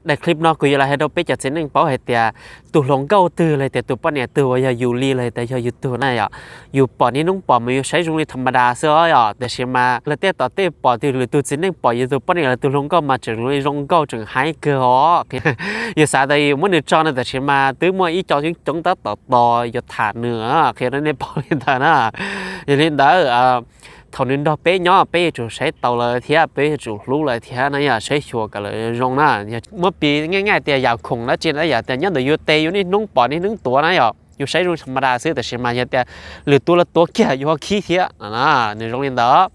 Daim clip no kuv yuav los hais rau peb cov txiv neej paub hais tias tus hluas nkauj twg los tias tus poj niam twg uas yog yus li los tias yog yus tug na yom, yus pom niaj hnub pom mas yus saib zoo li tham ma das xwb os yom, tiam sis mas lawv tej tom tej pom tias lwm tus txiv neej pom yus tus poj niam los tus hluas nkauj mas tseem zoo li zoo nkauj tseem haib kawg os. Yus xav tias yus muab nws tso no tiam sis mas twb muaj ib co coob coob tab tom tos yuav tham nws, qhia rau nej paub li ntawd na. Yog li ntawd, thaum nws nrog peb nyob peb yuav tsum saib taus lawv thiab peb yuav tsum hlub lawv thiab na yom, saib xyuas kom lawv zoo na. Muab piv nyaj nyaj tias yam khoom dab tsi na yom, tias nyob ntawm yus tes yus niaj hnub pom niaj hnub tuav na yom, yus saib zoo tham ma das xwb tiam sis mas yog tias lwm tus los tuav kiag yus ho khib thiab. Nws zoo li ntawd.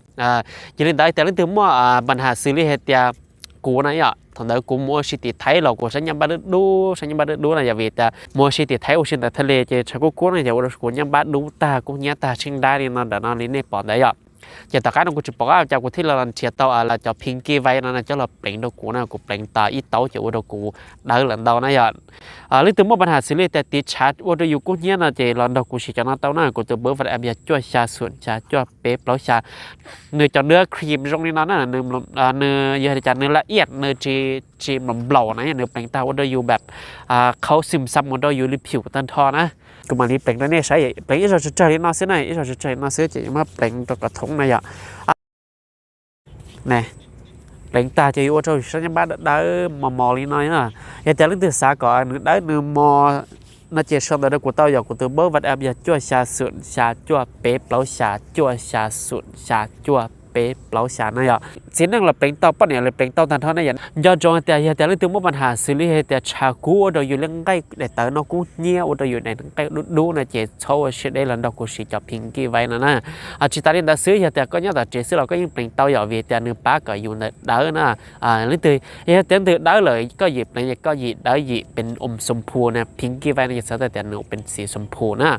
Yog li ntawd tias leej twg muaj npa nham xws li hais tias kuv na yom, thaum ntawd kuv mus ua si tim Thaib los kuv saib nyab npab dub dub, saib nyab npab dub dub na yom, vim tias mus ua si tim Thaib ua si ntawm thaj li ces tshav kub kub no ces ua rau kuv nyab npab dub tag kub hnyiab tag tsheej dab li no ntawm no li nej pom ntawd yom. Ces tom qab no kuv tsis pom qab cas kuv thiaj li los nrhiav tau cov Pinky Vibes no coj los pleev rau kuv na, kuv pleev tas ib taub ces ua rau kuv dawb lawm ntau na yom. Leej twg muaj npa nham xws li tias tiv tshav ua rau yus kub hnyiab no ces los nrog kuv siv cov no tau na, kuv tus npawb WhatsApp yog cuaj xya xoom xya cuaj peb plaub xya. Nws cov nws cream zoo li no na, nws yog li cas nws la iaj nws tsis nplaum nplaum na, nws pleev tag ua rau yus npam qhauv xim xam ua rau yus li phium tag nrho na. Kuv mam li pleev rau nej saib, pleev ib zaug tsawg tsawg li no xwb na, ib zaug tsawg tsawg li no xwb ces yuav muab pleev rau kom thoob na yom. Pleev tag ces yuav ua rau saib nyab npab dawb dawb mos mos li no na. Yog tias leej twg xav kom nws dawb nws mos no ces sau ntawv rau kuv tau yom, kuv tus npawb WhatsApp yog cuaj xya xoom xya cuaj peb plaub xya, cuaj xya xoom xya cuaj peb plaub xya na yom. Txiv neej los pleev tau, poj niam los pleev tau tag nrho na yom. Nco ntsoov hais tias yog tias leej twg muaj npa nham xws li hais tias tshav kub ua rau yus li nqaij daim tawv no kub hnyiab ua rau yus daim nqaij dub dub no ces txhob ua siab deb los nrog kuv siv cov Pinky Vibes no na. Tsis tas li ntawd xwb, yog tias koj nyob tom tsev xwb los koj yeej pleev tau yom, vim tias nws pab kom yus ntawd dawb na. Leej twg yog tias leej twg dawb lawm koj yim pleev ces koj yim dawb yim pes om xom phu na, Pinky Vibes no ces txhais tau tias nws pes xim xom phu na.